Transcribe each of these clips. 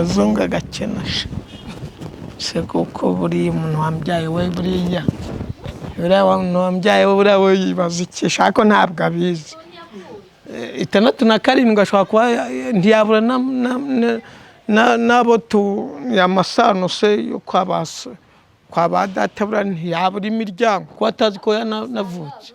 Kazungu agakena se, kuko buriya umuntu wambyaye we, buriya umuntu wambyaye we, buriya we yibaza iki? Shaka ntabwo abizi. 67 ashobora kuba ntiyabura n'abo tu amasano se yo kwa ba se, kwa ba data, buriya ntiyabura imiryango kuko atazi ko yanavutse,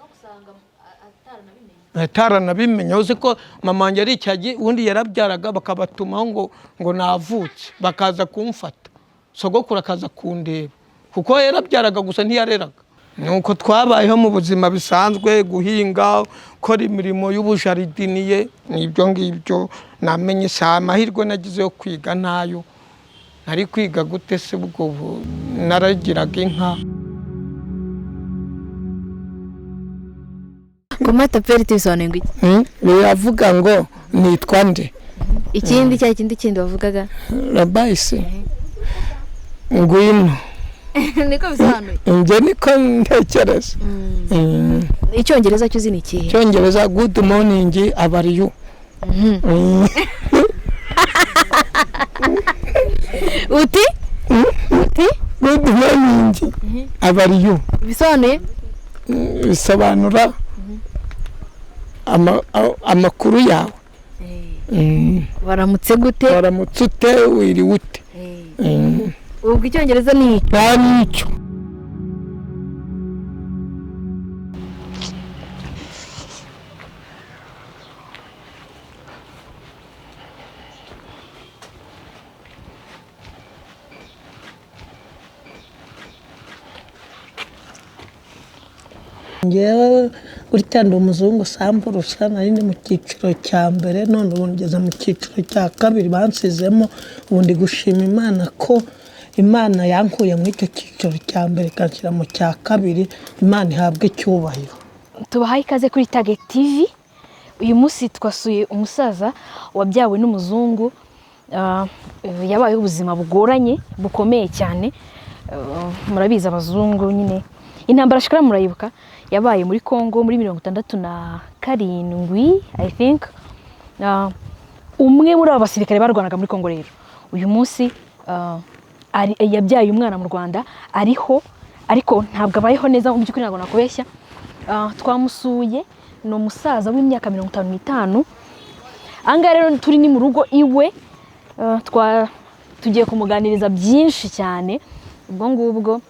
ataranabimenye. Uzi ko mama wanjye ari icyagi, ubundi yarabyaraga bakabatumaho ngo navutse, bakaza kumfata, sogokuru akaza kundeba, kuko yarabyaraga gusa ntiyareraga. Nuko twabayeho mu buzima bisanzwe, guhinga, gukora imirimo y'ubujaridiniye, n'ibyo ngibyo. Namenye si amahirwe nagize yo kwiga, ntayo nari kwiga gute se? Ubwo naragiraga inka. Comment t'appelles-tu bisobanuye ngo iki? Biravuga ngo nitwa nde. Ikindi cya kindi kindi wavugaga? Rabayisi, ngwino. Niko bisobanuye? Njye niko ntekereza. Icyongereza cyo uzi ni ikihe? Icyongereza, good morning, how are you? Uti uti? Good morning, how are you? Bisobanuye? Bisobanura amakuru yawe. Waramutse gute? Waramutse ute, wiriwe ute? Ubwo icyongereza ni iki? Nta n'icyo. Ngewe gutya ndi umuzungu samburusa, nari ndi mu cyiciro cya mbere, none ubu ngeze mu cyiciro cya kabiri bansizemo. Ubu ndi gushima Imana ko Imana yankuye muri icyo cyiciro cya mbere ikanshyira mu cya kabiri. Imana ihabwe icyubahiro. Tubahaye ikaze kuri Target TV. Uyu munsi twasuye umusaza wabyawe n'umuzungu. Yabayeho ubuzima bugoranye bukomeye cyane. Murabizi abazungu nyine, intambara shikara murayibuka yabaye muri Congo muri 67, I think. Umwe muri abo basirikare barwanaga muri Congo rero uyu munsi yabyaye umwana mu Rwanda, ariho ariko ntabwo abayeho neza mu by'ukuri, ntabwo nakubeshya. Twamusuye, ni umusaza w'imyaka 55. Ahangaha rero turi ni mu rugo iwe. Tugiye kumuganiriza byinshi cyane. Ubwo ngubwo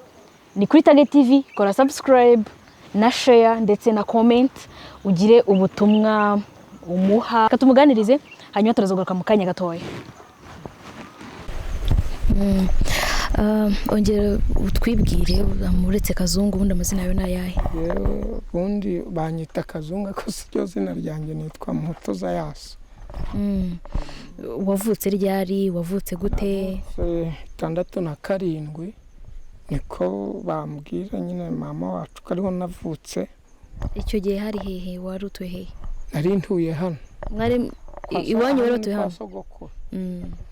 ni kuri Target TV, kora subscribe na share ndetse na comment, ugire ubutumwa umuha. Reka tumuganirize, hanyuma turazagaruka mu kanya gatoya. Ongera utwibwire, uretse Kazungu, ubundi amazina yawe ni ayahe? Yewe, ubundi banyita Kazungu ariko si ryo zina ryanjye, nitwa Muhotoza Yasi. Wavutse ryari? Wavutse gute? 67 niko bambwira nyine, mama wacu ko ariho navutse. Icyo gihe hari hehe? Wari utuye hehe? Nari ntuye hano. Mwari iwanyu wari utuye Kwa hano? sogokuru.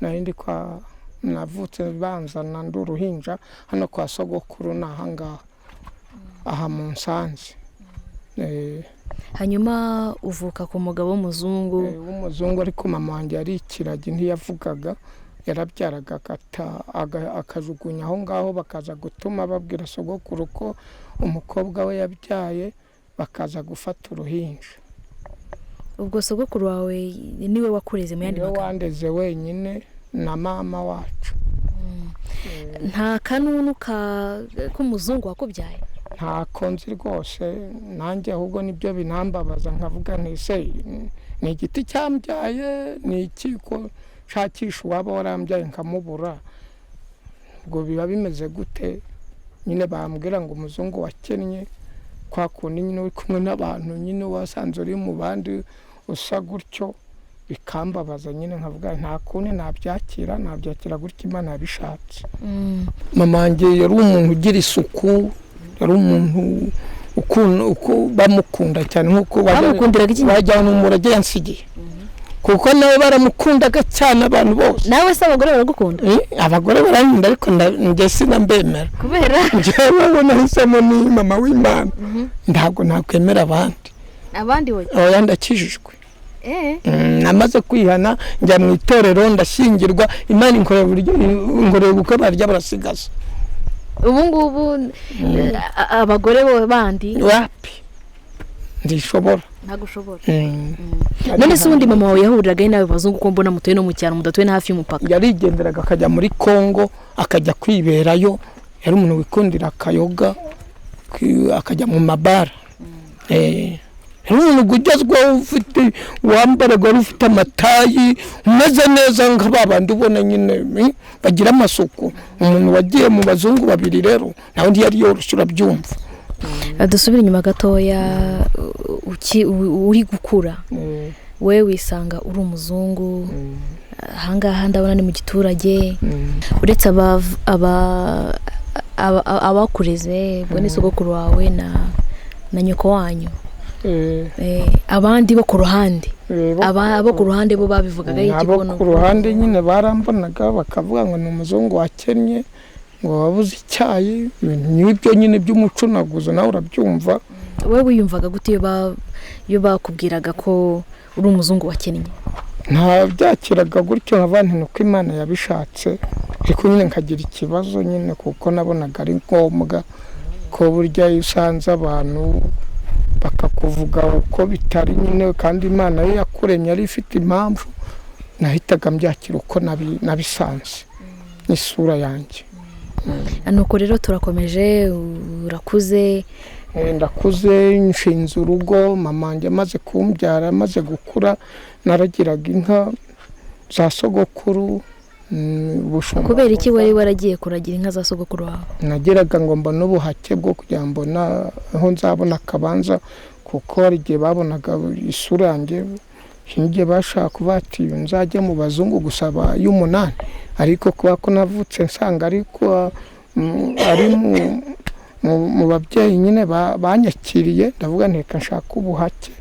Nari ndi kwa, navutse banzana ndi uruhinja hano kwa sogokuru, ni ahangaha aha mu Nsanze. Hanyuma uvuka ku mugabo w'umuzungu? W'umuzungu, ariko mama wanjye yari ikiragi, ntiyavugaga, yarabyaraga akajugunya aho ngaho, bakaza gutuma babwira sogokuru ko umukobwa we yabyaye, bakaza gufata uruhinja. Ubwo sogokuru wawe niwe wakureze mu yandi Niwe magambo? wandeze wenyine na mama wacu. Nta kanunu k'umuzungu wakubyaye? Ntako nzi rwose nanjye, ahubwo nibyo binambabaza, nkavuga nti se ni igiti cyambyaye, ni iki, ko nshakisha uwaba warambyaye nkamubura? Ubwo biba bimeze gute nyine? Bambwira ngo umuzungu wakennye, kwa kundi nyine uri kumwe n'abantu nyine wasanze uri mu bandi usa gutyo, bikambabaza nyine, nkavuga nta kundi nabyakira, nabyakira gutya Imana yabishatse. Mama wanjye yari umuntu ugira isuku, yari umuntu uko bamukunda cyane nk'uko Bamukundiraga iki? Wajyana umurage yansigiye, kuko nawe baramukundaga cyane abantu bose. Nawe se abagore baragukunda? Abagore barankunda ariko njye sinambemera. Kubera? Njyewe uwo nahisemo ni mama w'Imana, ntabwo nakwemera abandi. Abandi we? Oya, ndakijijwe. Namaze kwihana, njya mu itorero, ndashyingirwa, Imana inkorera ubukwe, barya barasigaza. Ubu ngubu abagore bo bandi? Wapi, ndishobora. Ntabwo ushobora. Mm. None se ubundi mama wawe yahuriraga he n'abo bazungu, ko mbona mutuye no mu cyaro, mudatuye na hafi y'umupaka? Yarigenderaga akajya muri Kongo, akajya kwiberayo. Yari umuntu wikundira akayoga, akajya mu mabara. Yari umuntu ugezweho, ufite wambaraga, wari ufite amatayi, umeze neza nka ba bandi ubona nyine, bagira amasuku. Umuntu wagiye mu bazungu babiri rero nawe ntiyari yoroshye, urabyumva. Dusubire inyuma gatoya. Uri gukura, we wisanga uri umuzungu. Ahangaha ndabona ni mu giturage. Uretse abakureze, ubwo ni sogokuru wawe na nyoko wanyu, abandi bo ku ruhande, abo ku ruhande bo babivugaga iki? Abo Kubona ku ruhande nyine barambonaga bakavuga ngo ni umuzungu wakennye, ngo wabuze icyayi, ibintu nk'ibyo nyine by'umucunaguzo, nawe urabyumva. Wowe wiyumvaga gute iyo bakubwiraga ko uri umuzungu wakennye? Nta byakiraga gutyo, nkavuga nti nuko Imana yabishatse, ariko nyine nkagira ikibazo nyine, kuko nabonaga ari ngombwa ko burya iyo usanze abantu bakakuvuga uko bitari nyine, kandi Imana yo yakuremye ari ifite impamvu, nahitaga mbyakira uko nabisanze n'isura yanjye. Nuko rero turakomeje, urakuze. Ndakuze, nshinze urugo. Mama wanjye amaze kumbyara, amaze gukura, naragiraga inka za sogokuru, ubushumba. Kubera iki wari waragiye kuragira inka za sogokuru wawe? Nageraga ngo mbone ubuhake bwo kugira ngo mbone aho nzabona akabanza, kuko hari igihe babonaga isura yanjye, igihe bashaka kuba ati nzajya mu bazungu gusaba y'umunani, ariko kuba ko navutse nsanga ariko ari mu babyeyi nyine banyakiriye, ndavuga nti reka nshake ubuhake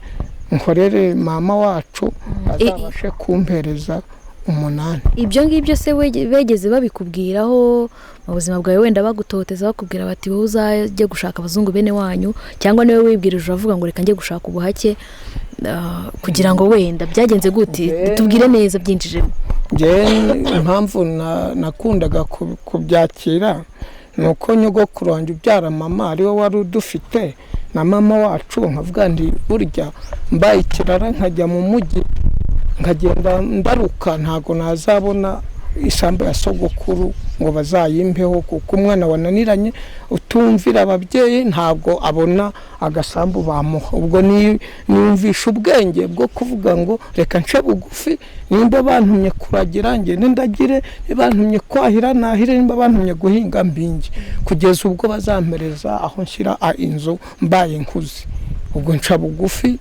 nkorere mama wacu azabashe kumpereza umunani. Ibyo ngibyo se begeze babikubwiraho mu buzima bwawe, wenda bagutoteza, bakubwira bati wowe uzajye gushaka abazungu bene wanyu, cyangwa niwe wibwirije uravuga ngo reka njye gushaka ubuhake, kugira ngo wenda byagenze gute? Tubwire neza byinjijemo. Njyewe impamvu nakundaga kubyakira ni uko nyogokuru wanjye ubyara mama ariwe wari udufite na mama wacu, nkavuga nti burya mbaye ikirara nkajya mu mujyi nkagenda ndaruka, ntabwo nazabona isambu ya sogokuru ngo bazayimpeho, kuko umwana wananiranye utumvira ababyeyi ntabwo abona agasambu bamuha. Ubwo niyumvisha ubwenge bwo kuvuga ngo reka nce bugufi, nimba bantumye kuragira ngende ndagire, niba bantumye kwahira nahire, nimba bantumye guhinga mpinge, kugeza ubwo bazampereza aho nshyira inzu mbaye nkuze. Ubwo nca bugufi,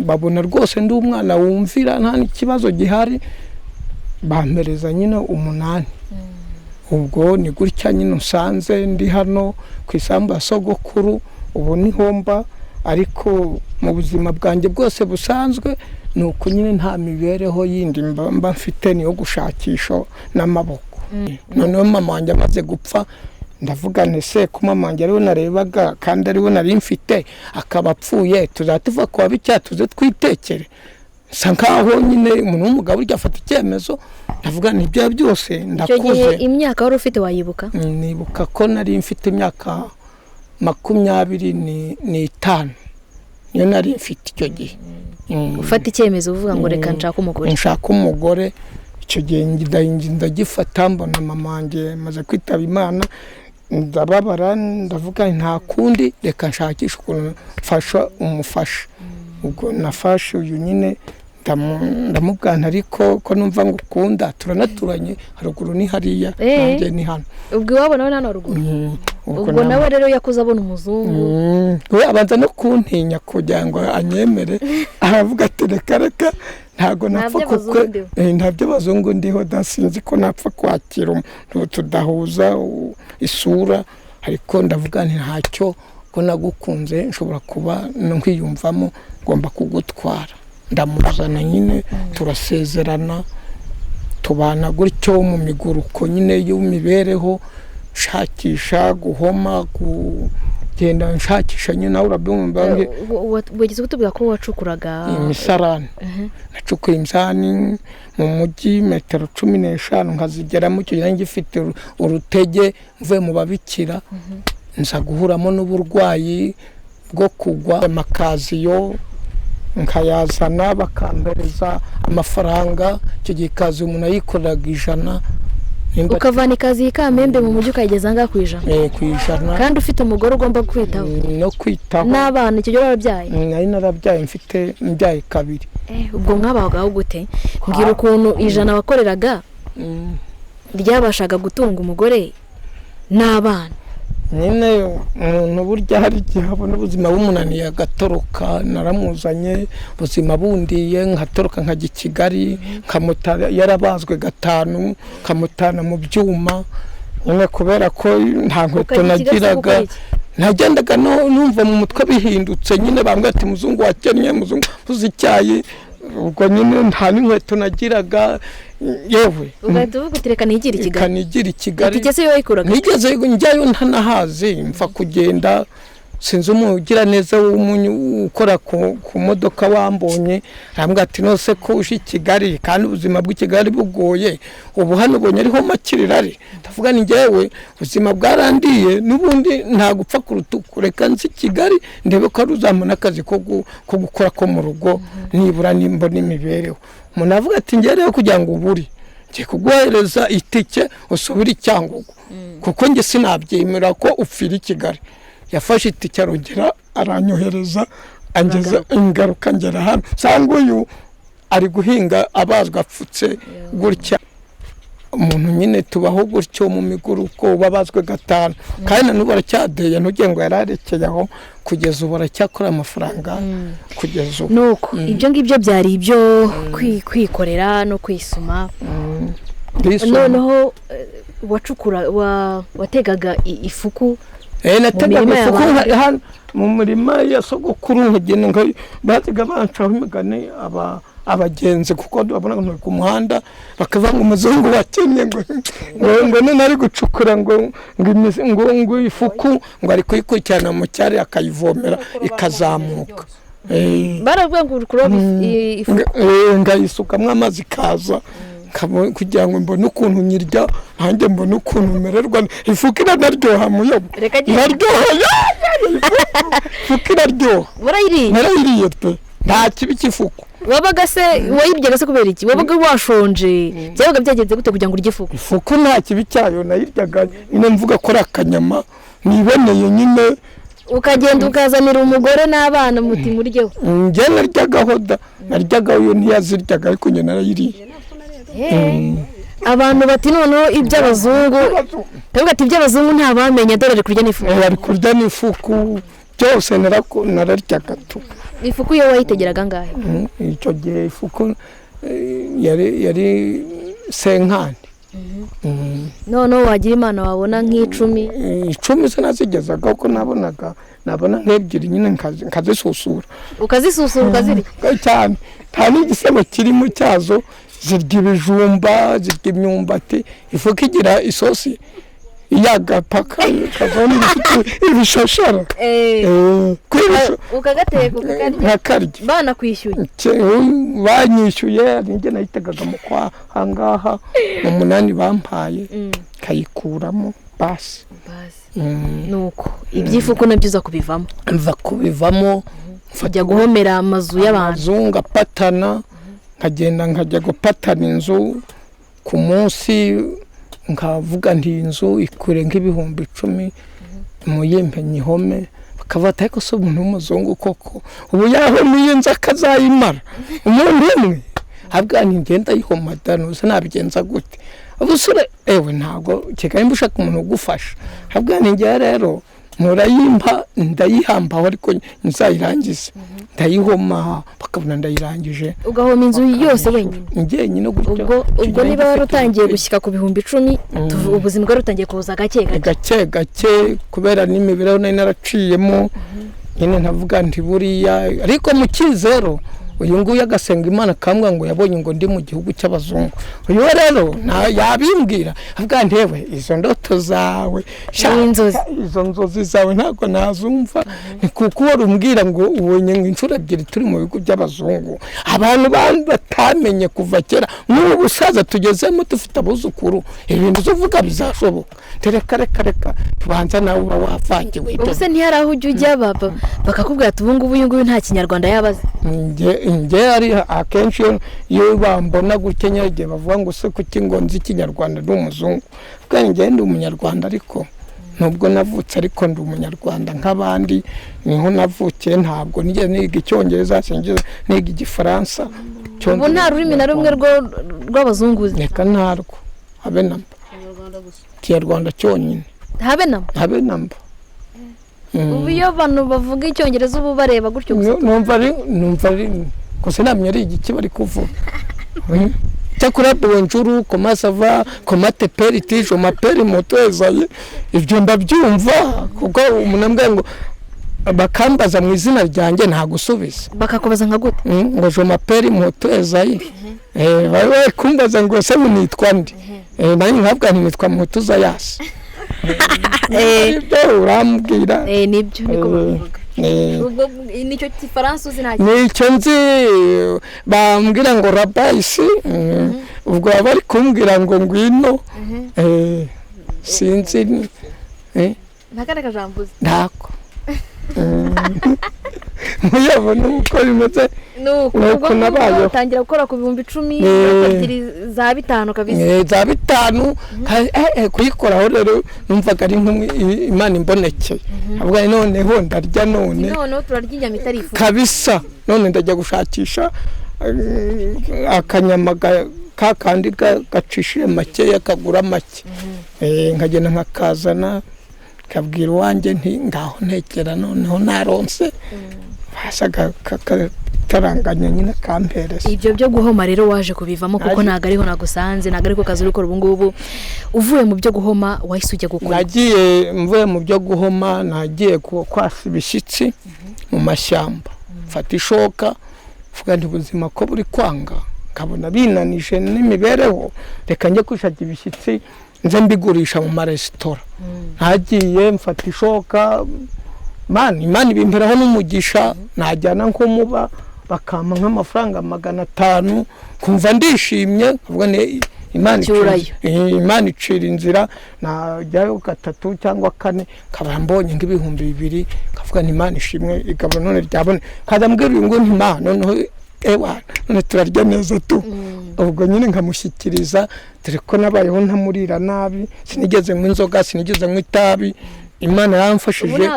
babona rwose ndi umwana wumvira, nta n'ikibazo gihari, bampereza nyine umunani. Ubwo ni gutya nyine usanze ndi hano ku isambu ya sogokuru, ubu niho mba, ariko mu buzima bwanjye bwose busanzwe ni uko nyine nta mibereho yindi mba mfite, niyo gushakisha n'amaboko. Noneho mama wanjye amaze gupfa, ndavuga nti se ko mama wanjye ariwe narebaga kandi ariwe nari mfite akaba apfuye, tuzaba tuva kuwa bicya tuze twitekere? Nsa nkaho nyine umuntu w'umugabo urya afata icyemezo, ndavuga nti ibyo byose Icyo gihe ndakuze. imyaka wari ufite wayibuka? Nibuka ko nari mfite imyaka 25, niyo nari mfite icyo gihe. Ufata icyemezo uvuga ngo reka nshake umugore. Nshaka umugore. Icyo gihe ndagifata, mbona mama wanjye amaze kwitaba Imana, ndababara, ndavuga nti nta kundi, reka nshakishe ukuntu mfasha umufasha. Ubwo nafashe uyu nyine, ndamubwira nti ariko ko numva ngukunda, turanaturanye haruguru ni hariya, nanjye ni hano. Ubwo iwabo nawe ni hano haruguru? Ubwo Ubwo nawe rero yakuze abona umuzungu. We abanza no kuntinya kugira ngo anyemere, aravuga ati reka reka, ntabwo Nta napfa by'abazungu kukwe ndiho. Nta by'abazungu ndiho da, sinzi ko napfa kwakira umuntu tudahuza isura, ariko ndavuga nti ntacyo, ko nagukunze nshobora kuba nkwiyumvamo, ngomba kugutwara. Ndamuzana nyine, turasezerana, tubana gutyo mu miguruko nyine y'imibereho, shakisha guhoma Genda nshakisha nyine, nawe urabyumva. Wigeze kutubwira ko wacukuraga imisarani. Nacukuye imisarani mu mujyi metero 15 nkazigeramo. Icyo gihe ngifite urutege, mvuye mu babikira, nza guhuramo n'uburwayi bwo kugwa. Amakaziyo nkayazana, bakampereza amafaranga. Icyo gihe ikaziyo umuntu ayikoreraga 100. Ukavana ikaziyo i Kamembe mu mujyi ukayigeza ahangaha ku 100? Ku 100. Kandi ufite umugore ugomba kwitaho. No kwitaho. N'abana. Icyo gihe warabyaye? Nari narabyaye, mfite mbyaye kabiri. Ubwo mwabagaho gute? Mbwira ukuntu 100 wakoreraga ryabashaga gutunga umugore n'abana. Nyine umuntu burya hari igihe abona ubuzima bumunaniye agatoroka. Naramuzanye ubuzima bundiye, nkatoroka nkajya i Kigali, nkamutara yarabazwe gatanu, nkamutana mu byuma nyine, kubera ko nta nkweto Ukajya i Kigali se nagiraga. gukora iki? Nagendaga numva mu mutwe bihindutse nyine, bambwira ati muzungu wakennye, muzungu uzi icyayi. Ubwo nyine nta n'inkweto nagiraga, yewe. Ugahita uvuga uti reka nigire i Kigali. Ikanigira i Kigali. Itike se yo wayikuraga? Nigeze njyayo ntanahazi, mfa kugenda. Sinzi umugira neza ukora ku modoka wambonye, arambwira ati nose ko uje i Kigali kandi ubuzima bw'i Kigali bugoye, ubu hano ubonye ariho makirira ari? Ndavuga ni njyewe ubuzima bwarandiye n'ubundi nta gupfa ku rutugu, reka nzi Kigali ndebe ko ari uzampa n'akazi ko gukora ko mu rugo, nibura nimbona imibereho. Umuntu avuga ati njyewe rero kugira ngo ubure, ngiye kuguhereza itike usubire i Cyangugu, kuko njye sinabyemera ko upfira i Kigali. Yafashe itike arongera aranyohereza, angeza ingaruka ngera hano nsanga uyu ari guhinga abazwa apfutse gutya. Umuntu nyine tubaho gutyo mu miguruko, babazwe gatanu, kandi na n'ubu aracyadeye. Ntugire ngo yararekeye aho, kugeza ubu aracyakora amafaranga kugeza ubu. Nuko ibyo ngibyo byari ibyo kwikorera no kwisuma. Ndisuma. Noneho wacukura, wategaga ifuku Nategaga mirima ifuku y'abandi. Hano mu murima ya sogokuru, nkagenda bajyaga bancaho imigani abagenzi, kuko babona ngo ku muhanda bakavuga ngo umuzungu wakennye, ngo none ari gucukura ngo ifuku, ngo ari kuyikurikirana mu cyari akayivomera ikazamuka. Baravuga ngo uri kuroba ifuku. Ngayisukamo amazi ikaza, kugira ngo mbone ukuntu nyirya, nanjye mbone ukuntu mererwa. Ifuku iranaryoha muyobo. Reka genda. Iraryoha, ifuku iraryoha. Warayiriye? Narayiriye pe, nta kibi cy'ifuku. Wabaga se wayiryaga se kubera iki? Wabaga washonje? Byabaga byagenze gute kugira ngo urye ifuku? Ifuku nta kibi cyayo, nayiryaga nyine mvuga ko ari akanyama niboneye nyine. Ukagenda ukazanira umugore n'abana muti muryeho? Njye naryagaho da, naryagaho, iyo ntiyaziryaga, ariko njye narayiriye. Abantu bati noneho iby'abazungu, ndavuga ati iby'abazungu ntabamenya, dore ari kurya n'ifuku. Ari kurya n'ifuku byose, nararyaga tu. Ifuku iyo wayitegeraga angahe? Icyo gihe ifuku yari 50. Noneho wagira Imana wabona nk'10. 10 se nazigezaga, kuko nabonaga nabona nk'ebyiri nyine nkazisusura. Ukazisusura ukazirya? Cyane, nta n'igisebo kirimo cyazo. Zirya ibijumba, zirya imyumbati. Ifuku igira isosi iyagapaka ikavamo ibishashara. Kuri Ukagateka ukakarya? Nkakarya. Banakwishyuye? Banyishyuye, ninjye nayitegaga mu kwa ahangaha mu 8 bampaye, nkayikuramo basi. Nuko iby'ifuku nabyo uza kubivamo? Mva kubivamo. Ujya guhomera amazu y'abantu. Amazu ngapatana, nkagenda nkajya gupatana inzu ku munsi, nkavuga nti inzu ikure nk'10,000 muyimpe nyihome. Bakavuga ati ariko se umuntu w'umuzungu koko ubu yahoma iyi nzu akazayimara umuntu umwe? Abwa nti ngenda yihoma da, nuze nabigenza gute? Ubusore ewe ntabwo Kigali mba ushaka umuntu ugufasha. Abwa nti njyewe rero murayimpa ndayihambaho, ariko nzayirangize. Ndayihoma bakabona ndayirangije. Ugahoma inzu yose wenyine? Njyenyine gutyo. Ubwo niba wari utangiye gushyika ku 10,000, ubuzima bwari butangiye kuza gake gake. Gake gake, kubera n'imibereho nari naraciyemo nyine, ntavuga nti buriya, ariko mu cyizero Uyu nguyu agasenga Imana akambwira ngo yabonye ngo ndi mu gihugu cy'abazungu. Uyu we rero yabimbwira avuga ntewe izo ndoto zawe, izo nzozi zawe ntabwo nazumva, ni kuko wari umbwira ngo ubonye inshuro ebyiri turi mu bihugu by'abazungu. Abantu batamenye kuva kera, n'ubu busaza tugezemo dufite abuzukuru, ibintu uvuga bizashoboka. Reka reka reka tubanza nawe uba wavangiwe. Ubuse ntiyari aho ujya ujya bakakubwira ati ubu ngubu uyu nguyu nta kinyarwanda yabaze? Nge ari akenshi iyo bambona gutya nyagiye bavuga ngo se kuki ngo nzi ikinyarwanda ndi umuzungu. Kuko nge ndi umunyarwanda, ariko nubwo navutse ariko ndi umunyarwanda nk'abandi, niho navukiye, ntabwo nigeze niga icyongereza, sinigeze niga igifaransa. Ubu nta rurimi na rumwe rw'abazungu uzi? Reka ntarwo, habe namba. Ikinyarwanda cyonyine. Habe namba? Habe namba. Ubu iyo abantu bavuga icyongereza ubu bareba gutyo gusa? Numva ari gusa namye ari igiki bari kuvuga. Cyakora bonjour, comment ça va, comment te peri-ti, je m'appelle Motozaye, ibyo ndabyumva kuko umuntu ambwira ngo bakambaza mu izina ryanjye nta gusubiza. Bakakubaza nka gute? Ngo je m'appelle Motozaye. Bari kumbaza ngo se nitwa nde? Nanjye nkabwa nti nitwa Mutuzayasi. Ibyo urambwira. Nibyo niko bavuga. Ubwo nicyo kifaransa uzi nta nicyo nzi, bambwira ngo rabayisi, ubwo bari kumbwira ngo ngwino, sinzi. Nta kandi kajambo uzi? Ntako. Muyabona uko bimeze. Nuko nabayeho utangira gukora ku 10,000 ebyiri za 5 kabisa. Za 5 kuyikoraho rero numvaga ari nk'umwe Imana imbonekeye. Avuga noneho ndarya none. Noneho turarya inyama itari ifu. Kabisa none ndajya gushakisha akanyama ka kandi gacishije make kagura make. Nkagenda nkakazana kabwira wanjye nti ngaho ntekera noneho naronse. Basaga kataranganya nyine kampereza. Ibyo byo guhoma rero waje kubivamo kuko ntago ariho nagusanze, ntago ariko kazi urikora ubu ngubu. Uvuye mu byo guhoma wahise ujya gukora? Nagiye mvuye mu byo guhoma nagiye kwasa ibishyitsi mu mashyamba, mfata ishoka mvuga nti ubuzima ko buri kwanga, nkabona binanije n'imibereho, reka njye kwishakira ibishyitsi nze mbigurisha mu maresitora. Nagiye mfata ishoka, Imana ibimperaho n'umugisha, najyana nko muba bakampa nk'amafaranga 500, kumva ndishimye, nkavuga nti Imana icira inzira. Najyayo 3 cyangwa 4 nkaba mbonye nk'ibihumbi 2, nkavuga nti Imana ishimwe, igaburo none ryabone. Nkaza mbwira uyu ngo nti Imana noneho ewa none turarya neza tu. Ubwo nyine nkamushyikiriza, dore ko nabayeho ntamurira nabi, sinigeze nywa inzoga, sinigeze nywa itabi. Imana yaramfashije.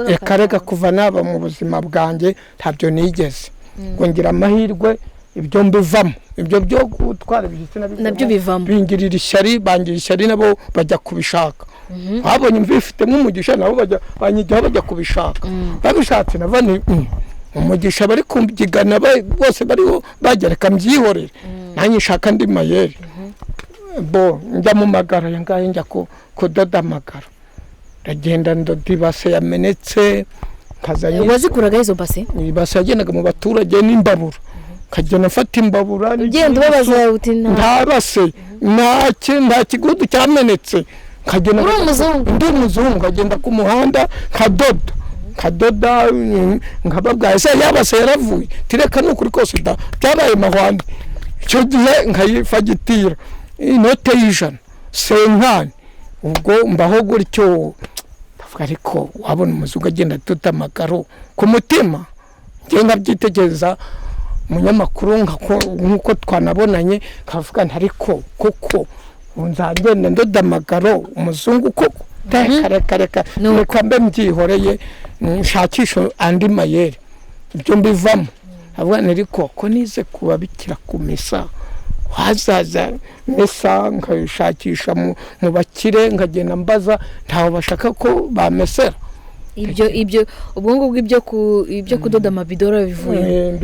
Reka kuva naba mu buzima bwanjye ntabyo nigeze. Ngo ngira amahirwe ibyo mbivamo, ibyo byo gutwara ibishyitsi nabyo bivamo, bingirira ishyari, bangira ishyari nabo bajya kubishaka. Babonye mbifitemo umugisha nabo bajya banyijyaho bajya kubishaka. Babishatse nava ni umugisha bari kumbyigana bose bariho bagereka mbyihorere, nanjye nshaka andi mayeri. Bo njya mu magara ngahe njya kudoda amagara, ndagenda ndoda ibase yamenetse nkazanye. Wazikuraga izo base? Ibase yagendaga mu baturage n'imbabura, nkagenda mfata imbabura ugenda ubabaza uti nta base, nta kigudu cyamenetse, nkagenda. Uri umuzungu? Ndi umuzungu, nkagenda ku muhanda nkadoda nkadoda, nkababwira ese yabase yaravuye, tireka nukuri kose da byabaye mahwande. Icyo gihe nkayifagitira inote y'100 senkani. Ubwo mbaho gutyo, ndavuga ariko wabona umuzungu agenda adoda amagaro ku mutima, ngiye nkabyitegereza umunyamakuru nk'uko twanabonanye, nkavuga nti ariko koko nzagenda ndoda amagaro umuzungu koko? Reka reka reka mbe mbyihoreye nshakisha andi mayeri, ibyo mbivamo. Avuga nti ariko ko nize kubabikira ku misa, wazaza mesa nkashakisha mu bakire, nkagenda mbaza ntaho bashaka ko bamesera. Ibyo ubwo ngubwo ibyo kudoda amabidoro bivuye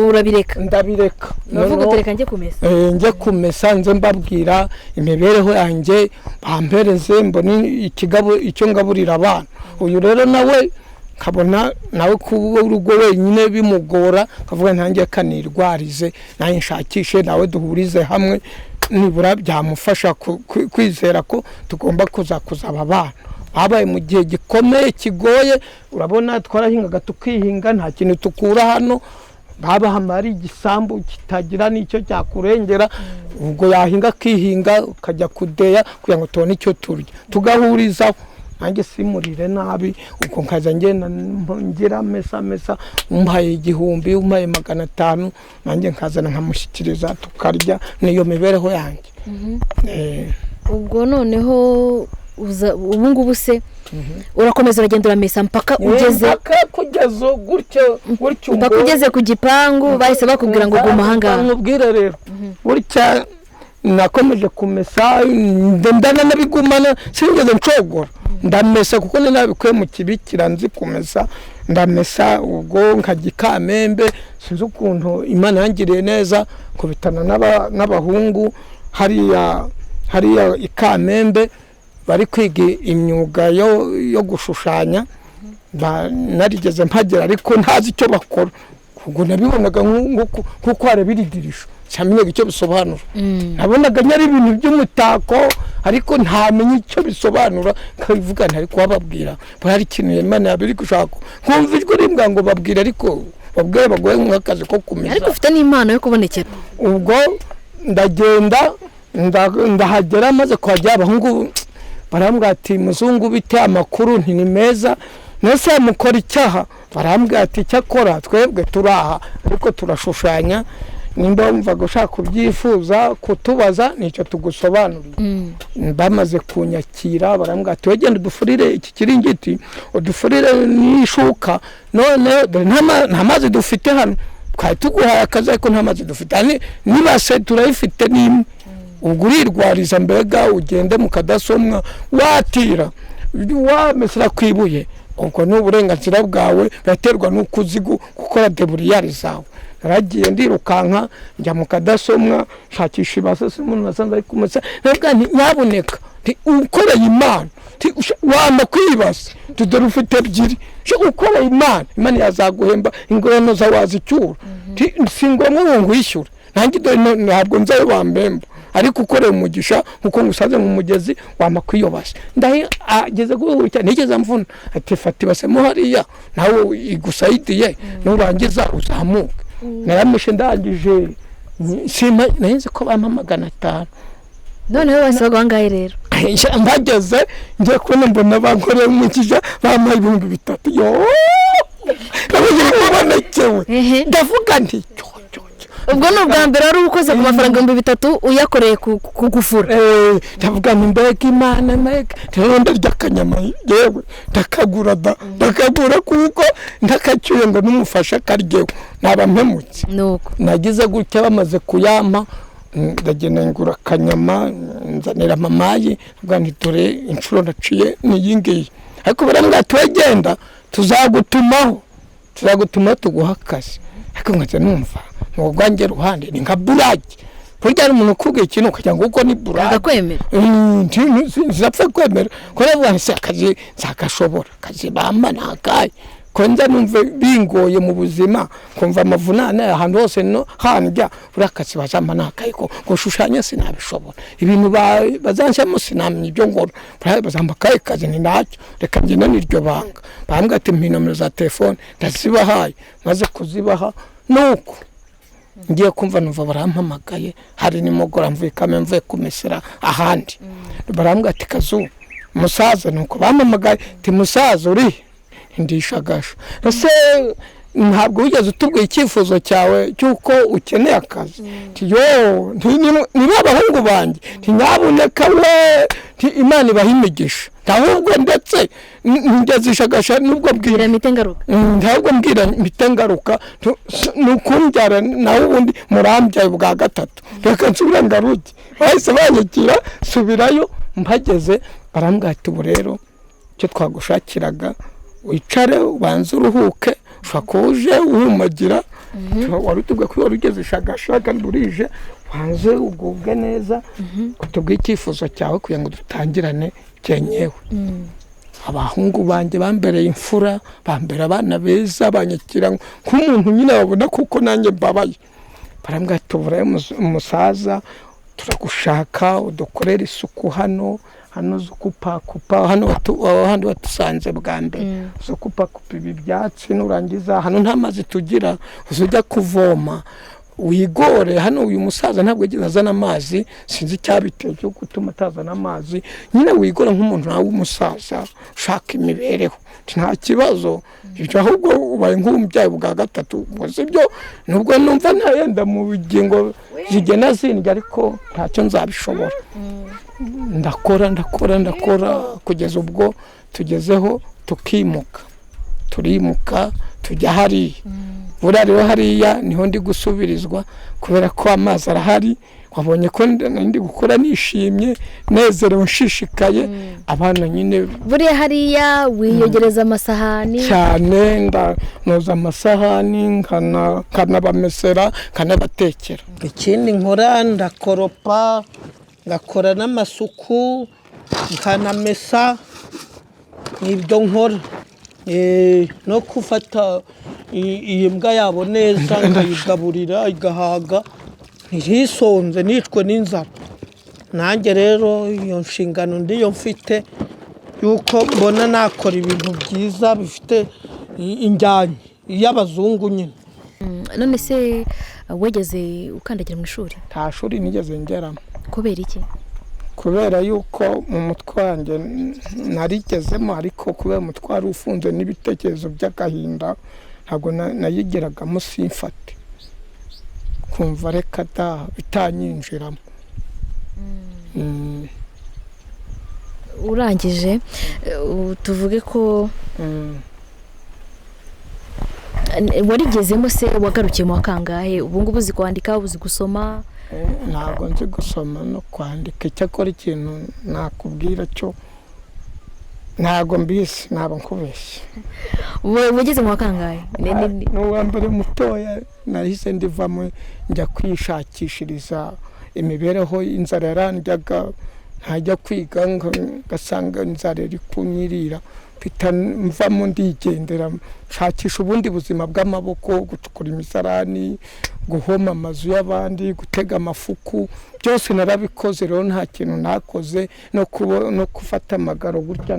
urabireka? Ndabireka. Navuga utereka njye kumesa. Njye kumesa nze mbabwira imibereho yanjye, bampereze mbone ikigabo icyo ngaburira abana. Uyu rero nawe Nkabona nawe kuba urugo wenyine bimugora, nkavuga ntangiye kanirwarize nawe nshakishe nawe duhurize hamwe, nibura byamufasha kwizera ko tugomba kuzaba abana. Habaye mu gihe gikomeye kigoye, urabona twarahingaga tukihinga nta kintu tukura hano, baba ari igisambu kitagira n'icyo cyakurengera, ubwo yahinga akihinga ukajya kudeya kugira ngo tubone icyo turya tugahurizaho. Nanjye simurire nabi, ubwo nkaza ngenda ngira mesa mesa, umpaye 1000 umpaye 500 nanjye nkazana nkamushyikiriza tukarya, niyo mibereho yanjye. Ubwo noneho ubu ngubu se urakomeza uragenda uramesa mpaka ugeze kugeza gutyo gutyo, mpaka ugeze ku gipangu bahise bakubwira ngo guma ahangaha. Nkubwire rero gutya nakomeje kumesa ndanabigumana, sinigeze ncogora, ndamesa kuko nabikuye mu kibikira nzi kumesa, ndamesa ubwo nkajya i Kamembe. Sinzi ukuntu Imana yangiriye neza kubitana n'abahungu hariya i Kamembe bari kwiga imyuga yo gushushanya, narigeze mpagera ariko ntazi icyo bakora, ubwo nabibonaga nk'uko hareba iri dirisha sinamenyaga icyo bisobanura. Nabonaga nyari ibintu by'umutako ariko ntamenye icyo bisobanura, nkabivuga ntari kuhababwira hari ikintu Imana yaba iri gushaka, nkumva ijwi rimbwira ngo babwire, ariko babwire baguhe nk'akazi ko kumesa. Ariko ufite n'impano yo kubonekera. Ubwo ndagenda ndahagera, maze kuhagera abahungu barambwira ati muzungu bite amakuru, nti ni meza, nese mukora icyaha? Barambwira ati icyakora twebwe turaha ariko turashushanya, nimba wumvaga ushaka kubyifuza kutubaza nicyo tugusobanuriye. Bamaze kunyakira barambwira ati wegenda udufurire iki kiringiti, udufurire n'ishuka, none dore nta mazi dufite hano, twari tuguhaye akazi ariko nta mazi dufite, nibase turayifite n'imwe, ubwo urirwariza mbega ugende mu kadasomwa watira wamesera kwibuye, ubwo ni uburenganzira bwawe, biraterwa n'uko uzi gukora deburiyari zawe. Naragiye ndirukanka njya mu kadasomwa nshakisha ibase, umuntu nasanze ari kumesa, ndavuga nti nyabuneka ukoreye Imana wama kwibase, dore ufite ebyiri, ukoreye Imana, Imana yazaguhemba ingororano zawe wazicyura, si ngombwa ngo ngwishyure nanjye dore ntabwo nzayo bambemba, ariko ukoreye umugisha nkuko ngusanze mu mugezi wama kwiyobasha. Ndahageze gutya nigeze mvuna ati fata ibase mo hariya nawe igusaidiye nurangiza uzamuke. Narameshe ndangije narinzi ko bampa 500. Noneho basabaga bangahe rero? Mbageze ngiye kubona mbona bankoreye umugisha bampaye 3000. Yo nabonekewe, ndavuga nti ubwo ni ubwa mbere wari ukoze ku mafaranga 3000 uyakoreye kugufura. Ndavuga nti mbega Imana, mbega rero ndarya akanyama yewe ndakagura ndakagura kuko ndakacyuye ngo n'umufasha akaryeho naba mpemutse. Nagize gutya bamaze kuyampa ndagenda ngura akanyama nzanira mamayi, ndavuga nti dore inshuro naciye n'iyi ngiyi, ariko barambwira ati wegenda tuzagutumaho tuguha akazi. Ariko nkaza numva mu bwanjye ruhande ni nka burage, burya hari umuntu ukubwiye ikintu ukagira ngo uko ni burage akakwemera, nzapfa kwemera ko navuga nti akazi nzagashobora, akazi bampa ni akahe, ko nza numva bingoye mu buzima, kumva amavunane ahantu hose no handya, buriya akazi bazampa ni akahe, ko gushushanya sinabishobora, ibintu bazanshyiramo sinamenya ibyo ngora, buriya bazampa akahe kazi ni nacyo, reka ngende n'iryo banga. Bambwira ati mpa nomero za telefone, ndazibahaye, maze kuzibaha nuko ngiye kumva numva barampamagaye, hari nimugora mvuye Kamembe mvuye kumesera ahandi, barambwira ati kazu musaza, nuko bampamagaye ati musaza uri ndishagasha, ese ntabwo wigeze utubwiye icyifuzo cyawe cy'uko ukeneye akazi? Yo niba abahungu banjye ntinyaboneka we, Imana ibaha imigisha, ahubwo ndetse ngezishagasha nubwo bwira mpite ngaruka, ntabwo mbwira mpite ngaruka, nukumbyara nawe ubundi murambyaye bwa gatatu, reka nsubire ngaruke. Bahise banyakira subirayo, mpageze barambwira ati ubu rero icyo twagushakiraga wicare ubanze uruhuke, ushobora kuba uje uhumagira, wari utubwiye ko wari ugeze ishagasha kandi burije, wanze ugubwe neza, utubwiye icyifuzo cyawe kugira ngo dutangirane cyenyewe. Abahungu banjye bambereye imfura, bambera abana beza, banyakira nk'umuntu nyine babona kuko nanjye mbabaye. Barambwira ati tuburaye umusaza, turagushaka udukorere isuku hano hano, zo kupakupa hano hano watusanze bwa mbere, zo kupakupa ibi byatsi, nurangiza hano nta mazi tugira uzajya kuvoma wigore hano. Uyu musaza ntabwo yigeze azana amazi, sinzi icyabiteye cyo gutuma atazana amazi. Nyine wigore nk'umuntu nawe w'umusaza ushaka imibereho. Nta kibazo ibyo, ahubwo ubaye nk'umubyeyi bwa gatatu ngo sibyo, nubwo numva ntayenda mu bugingo zigena zindya, ariko ntacyo nzabishobora. Ndakora ndakora ndakora kugeza ubwo tugezeho tukimuka, turimuka tujya hariya. Buriya rero hariya niho ndi gusubirizwa kubera ko amazi arahari. Wabonye ko ndi gukora nishimye, nezerewe, nshishikaye, abana nyine. Buriya hariya wiyogereza amasahani? Cyane, ndanoza amasahani, nkanabamesera, nkanabatekera. Ikindi nkora, ndakoropa, ngakora n'amasuku, nkanamesa, nibyo nkora. No gufata iyi mbwa yabo neza, nkayigaburira igahaga, ntisonze nicwe n'inzara. Nanjye rero iyo nshingano ndiyo mfite, yuko mbona nakora ibintu byiza bifite injyanye y'abazungu nyine. None se wegeze ukandagira mu ishuri? Nta shuri nigeze ngeramo. Kubera iki? Kubera yuko mu mutwe wanjye narigezemo, ariko kubera umutwe wari ufunze n'ibitekerezo by'agahinda, ntabwo nayigeragamo, simfate kumva reka da bitanyinjiramo. Urangije tuvuge ko warigezemo se, wagarukiye mu wa kangahe? Ubu ngubu uzi kwandika, uzi gusoma? Ntabwo nzi gusoma no kwandika. Icyakora ikintu nakubwira cyo, ntabwo mbizi, ntabwo nkubeshye. Wageze mu wa kangahe? Ni uwa mbere mutoya, nahise ndivamo njya kwishakishiriza imibereho. Inzara yarandyaga, ntajya kwiga ngasanga inzara iri kunyirira, mpita mvamo ndigendera, nshakisha ubundi buzima bw'amaboko, gucukura imisarani, guhoma amazu y'abandi, gutega amafuku, byose narabikoze. Rero nta kintu nakoze, no gufata amagaro gutya,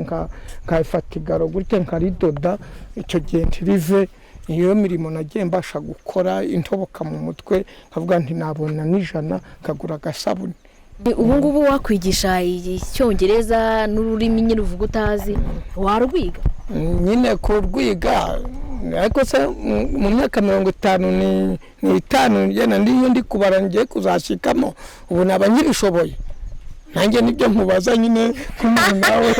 nkafata igaro gutya nkaridoda, icyo gihe ntirive. Niyo mirimo nagiye mbasha gukora, intoboka mu mutwe, nkavuga nti nabona n'ijana nkagura agasabune. Ubu ngubu wakwigisha icyongereza n'ururimi nyine uvuga utazi, warwiga? Nyine kurwiga, ariko se mu myaka 55 yenda ndiyo ndi kubara ngiye kuzashikamo, ubu naba nkibishoboye? Nanjye nibyo nkubaza nyine nk'umuntu nawe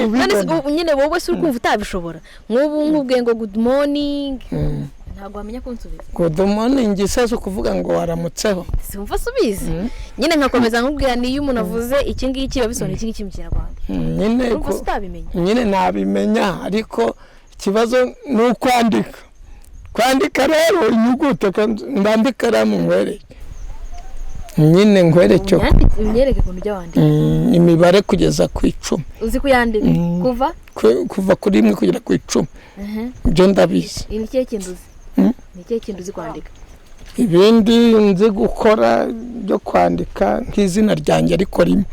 ubibona. Nyine wowe se uri kumva utabishobora? Nk'ubu nkubwiye ngo good morning, ntabwo wamenya kunsubiza. Good morning se si ukuvuga ngo waramutseho? Simva subizi nyine, nkakomeza nkubwira niyo umuntu avuze iki ngiki biba bisobanuye iki ngiki mu kinyarwanda. Nyine Urumva se utabimenya? Nyine nabimenya, ariko ikibazo ni ukwandika. Kwandika rero inyuguti, ndambika ikaramu nkwereke nyine, nkwereke. Unyereke ukuntu ujya wandika. Imibare kugeza ku 10. Uzi kuyandika kuva? Kuva kuri 1 kugera ku 10, ibyo ndabizi. Ni ikihe kintu uzi? Ni ikihe kintu uzi kwandika? Ibindi nzi gukora byo kwandika, nk'izina ryanjye ariko rimwe.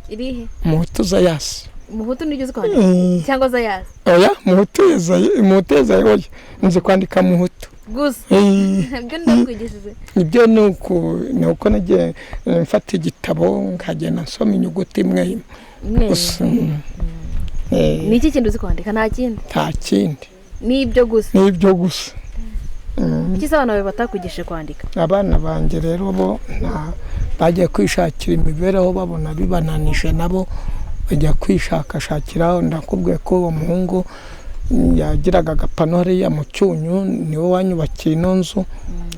Irihe? Muhutu Zayasi. Muhutu niryo uzi kwandika cyangwa Zayasi? Oya, Muhutu Muhutu, oya, nzi kwandika Muhutu. Gusa? Ibyo ndakwigishije? Ibyo ni uko nagiye mfata igitabo nkagenda nsoma inyuguti imwe imwe gusa. Ni iki kintu uzi kwandika, nta kindi? Nta kindi. Ni ibyo gusa? Ni ibyo gusa. Kuki se abana bawe batakwigishije kwandika? Abana banjye rero bo bagiye kwishakira imibereho, babona bibananije nabo bajya kwishakashakira. Ndakubwiye ko uwo muhungu yagiraga agapano hariya mu Cyunyu, niwe wanyubakiye ino nzu,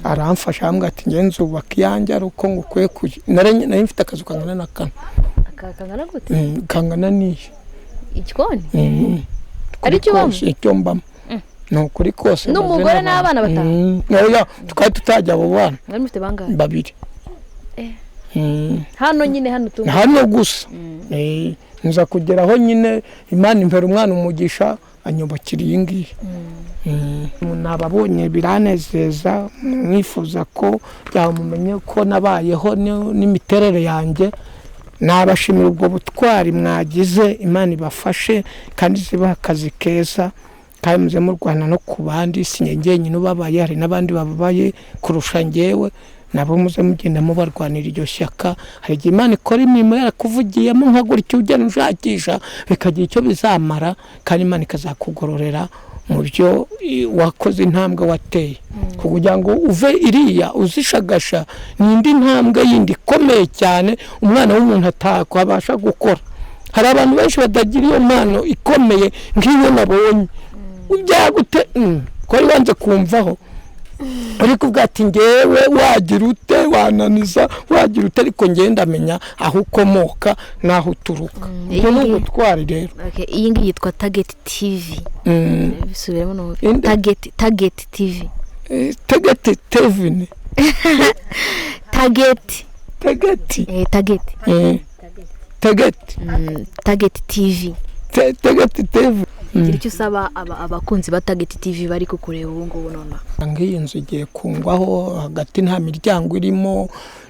aramfasha, arambwira ati nge nzubaka iyanjye ari uko ngukwiye kujya. Nari mfite akazu kangana na kano. Kangana gute? Kangana n'iyi. Igikoni? Ari cyo ubamo? Icyo mbamo ni ukuri kose. N'umugore n'abana batanu? Oya, twari tutajya abo bana. Mwari mufite bangahe? Babiri. Hano nyine, hano tu? Hano gusa. Nza kugeraho nyine, Imana impera umwana umugisha, anyubakira iyi ngiyi. Nababonye biranezeza, mwifuza ko byamumenye ko nabayeho n'imiterere yanjye. Nabashimira ubwo butwari mwagize, Imana ibafashe kandi zibaha akazi keza, kandi muze murwana no ku bandi. Si njye njyenyine ubabaye, hari n'abandi bababaye kurusha njyewe, nabo muze mugenda mubarwanira iryo shyaka. Hari igihe Imana ikora imirimo yarakuvugiyemo nka gutya, ugenda ushakisha bikagira icyo bizamara, kandi Imana ikazakugororera mu byo wakoze, intambwe wateye kugira ngo uve iriya uzishagasha. Ni indi ntambwe yindi ikomeye cyane umwana w'umuntu atabasha gukora. Hari abantu benshi batagira iyo mpano ikomeye nk'iyo nabonye. Byagute ko wari wanze kumvaho, uri kuvuga ati ngewe wagira ute, wananiza wagira ute, ariko ngewe ndamenya aho ukomoka n'aho uturuka. Ubwo ni ubutwari rero. Okay, iyi ngiyi yitwa Target TV. Bisubiremo numve. Inde? Target TV. Tegeti tevini. Target. Tegeti. Target. Tegeti. Target TV. Tegeti TV. Gira icyo usaba abakunzi ba Target TV bari kukureba ubu ngubu nonaha. Nk'iyi nzu igiye kungwaho hagati, nta miryango irimo,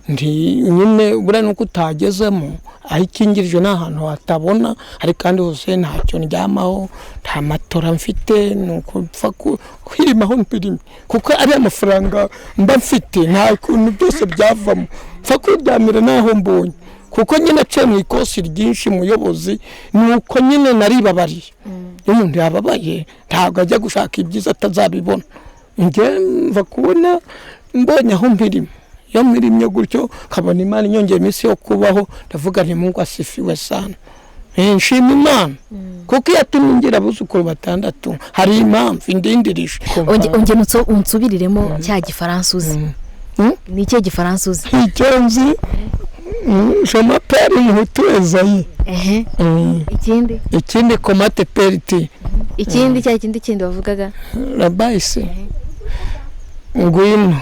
nti nyine buriya nuko utagezemo aho ikingirije ni ahantu hatabona, ariko kandi hose ntacyo ndyamaho, nta matora mfite, ni ukupfa kwirimaho mpirimye, kuko ari amafaranga mba mfite nta kuntu byose byavamo, mpfa kwiryamira naho mbonye, kuko nyine aciye mu ikosi ryinshi muyobozi, ni uko nyine naribabariye. Iyo umuntu yababaye ntabwo ajya gushaka ibyiza atazabibona. Njye mva kubona mbonye aho mpirimo, iyo mpirimye gutyo nkabona Imana inyongera iminsi yo kubaho, ndavuga nti Mungu asifiwe sana. Nshima Imana kuko iyo atumye ngira abuzukuru 6, hari impamvu indindirije. Ongera unsubiriremo cya gifaransa uzi. Ni ikihe gifaransa uzi? Icyo nzi, je m'appelle Muhutu Esaïe. Ikindi? Ikindi komate periti. Ikindi cya kindi kindi wavugaga? Rabaisi. Ngwino.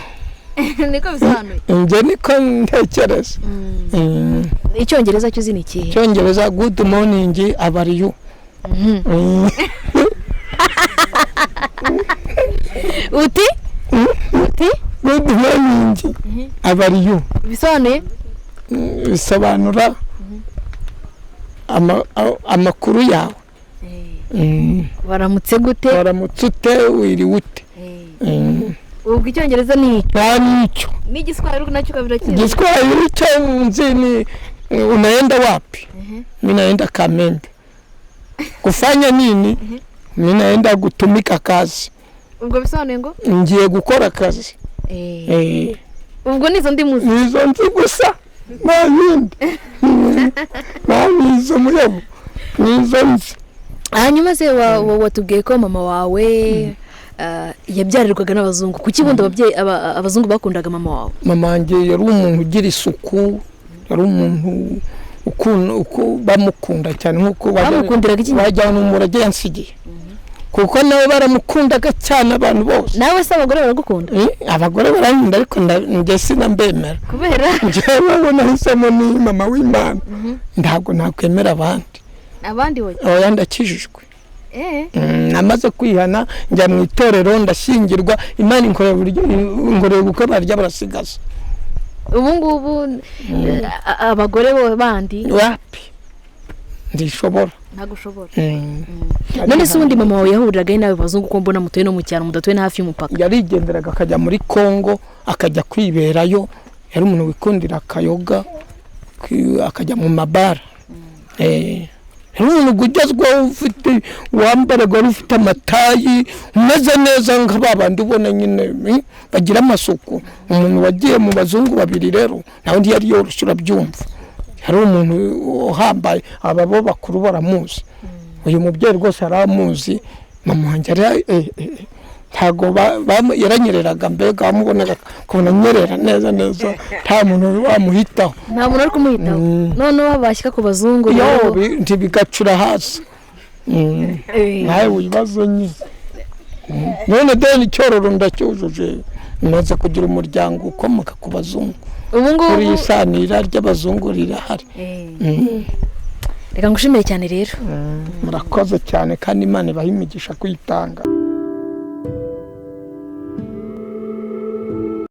Niko bisobanuye. Njye niko ntekereza. Icyongereza cyo uzi ni ikihe? Icyongereza good morning, how are you? Uti? Uti? Good morning, how are you? Bisobanuye? Bisobanura amakuru yawe. Waramutse gute? Waramutse ute, wiriwe ute? Ubwo icyongereza ni icyo? Nta n'icyo. N'igiswahili nacyo ukabira kizi? Igiswahili cyo nzi ni unaenda wapi? Mimi naenda Kamembe. Kufanya nini? Mimi naenda gutumika kazi. Ubwo bisobanuye ngo? Ngiye gukora akazi. Ubwo nizo ndi muzi? Nizo nzi gusa. Nta yindi. Nta nizo muyobo. Nizo nzi. Hanyuma se watubwiye ko mama wawe yabyarirwaga n'abazungu. Kuki ubundi ababyeyi abazungu bakundaga mama wawe? Mama wanjye yari umuntu ugira isuku, yari umuntu bamukunda cyane, nkuko bamukundiraga iki? Wajyana umurage yansigiye. Kuko nawe baramukundaga cyane abantu bose. Nawe se abagore baragukunda? Abagore barankunda, ariko njye sinambemera. Kubera? Njyewe nahisemo ni mama w'Imana. Ntabwo nakwemera abandi. Abandi wowe? Oya, ndakijijwe. Namaze kwihana njya mu itorero, ndashyingirwa, Imana inkorera uburyo, inkorera ubukwe barya barasigaza. Ubu ngubu abagore bo bandi wapi? Ndishobora. Ntabwo ushobora. None se ubundi mama wawe yahuriraga nawe bazungu ko mbona mutuye no mu cyaro, mudatuye na hafi y'umupaka? Yarigenderaga akajya muri Kongo, akajya kwiberayo, yari umuntu wikundira akayoga, akajya mu mabara. Yari umuntu ugezweho, ufite wambaraga, wari ufite amatayi, umeze neza nka ba bandi ubona nyine bagira amasuku. Umuntu wagiye mu bazungu 2 rero nawe ntiyari yoroshye, urabyumva. Hari umuntu uhambaye, aba bo bakuru baramuzi. Uyu mubyeyi rwose aramuzi, mama wanjye ntago yaranyereraga, mbega wamubonaga ukabona anyerera neza neza, nta muntu wamuhitaho. Nta muntu uri kumuhitaho. Noneho bashyika ku bazungu yo ntibigacura hasi. Nawe wibazo nyine. None deni icyororo ndacyujuje. Maze kugira umuryango ukomoka ku bazungu. Ubu ngubu Kuri iyi sanira ry'abazungu rirahari. Reka ngushimire cyane rero. Murakoze cyane, kandi Imana ibahe imigisha kuyitanga.